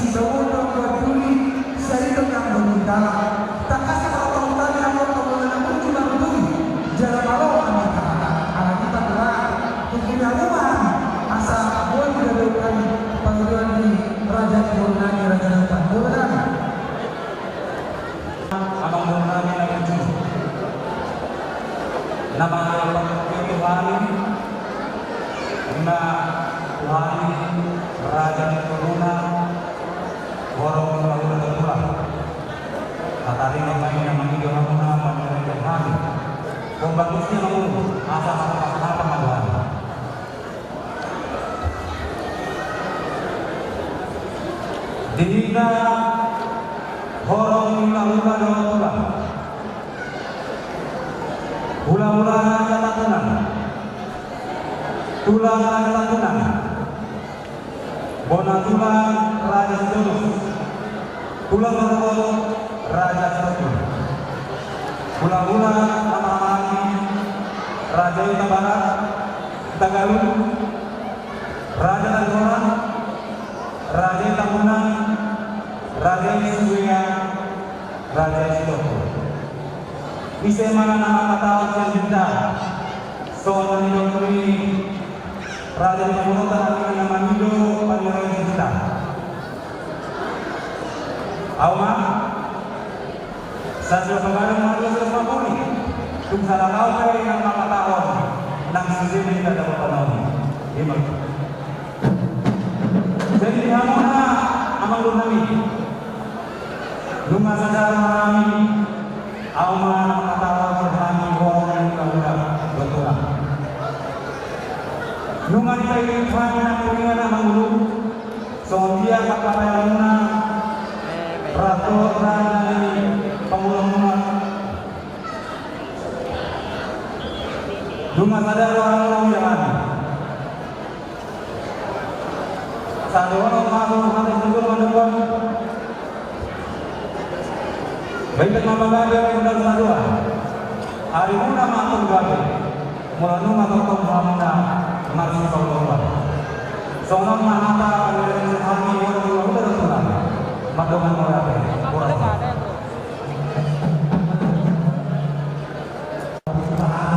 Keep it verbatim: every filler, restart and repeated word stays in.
Sabotong buat duri, sariton nang bonding dalan. Tangkas ma hata hutani, anggo tong na muncul na butui. Jala malo anggo hata, ala hita gerak. Tungkuli hamu ma, asa boi didok hami pangidoan ni raja ni boru nami, raja na hutani. Boru nami. Amang boru nami na lucu. Na mangalo pangkilio hami. Na hami raja ni boru nami. Horong ni hulahula tulang. Tatarima ma i na mangido hamuna pangidoan hami. Hombar Gusti ma hamu, asa hata-hata ma dohot hami. Di hita horong ni hulahula dohot tulang. Hulahula Raja Tambunan. Tulang Raja Tambunan. Bona tulang Raja Sitorus. Tulang Rorobot Raja Sitompul. Hulahula na marhahamaranggi Raja Hutabarat, Hutagalung, Raja Tanggoran, Raja Tambunan, Raja Sibea, Raja Sitompul. Ise ma na manghatahon sian hita? Songon na nidok ni raja ni parboruta, hami na mangido pangidoan sian hita. Ahu ma. Sada pagari ma dua sada mambuni. Tung sada laho pe na manghatahon, nang sude ma hita dapot panon. Ima. Jadi di hamuna, amang boru nami. Nunga sadar ma hami, ahu ma na manghatahon sian hami horong ni hulahula dohot tulang. Nunga dipaihut hami nang tuningan, amang boru, songon dia pangkataion muna, raja ni pangula muna. Nunga sadar roha muna, uya hami. Sadohonon ma songon hata ni jolma mandok on. Baen ma pagabe, undang satua. Arimuna ma antong gabe. Molo nunga tongtong hamuna marsipaoloan. Songon on ma hata pangidoan ni hami horong ni hulahula dohot tulang. Mardongan ma.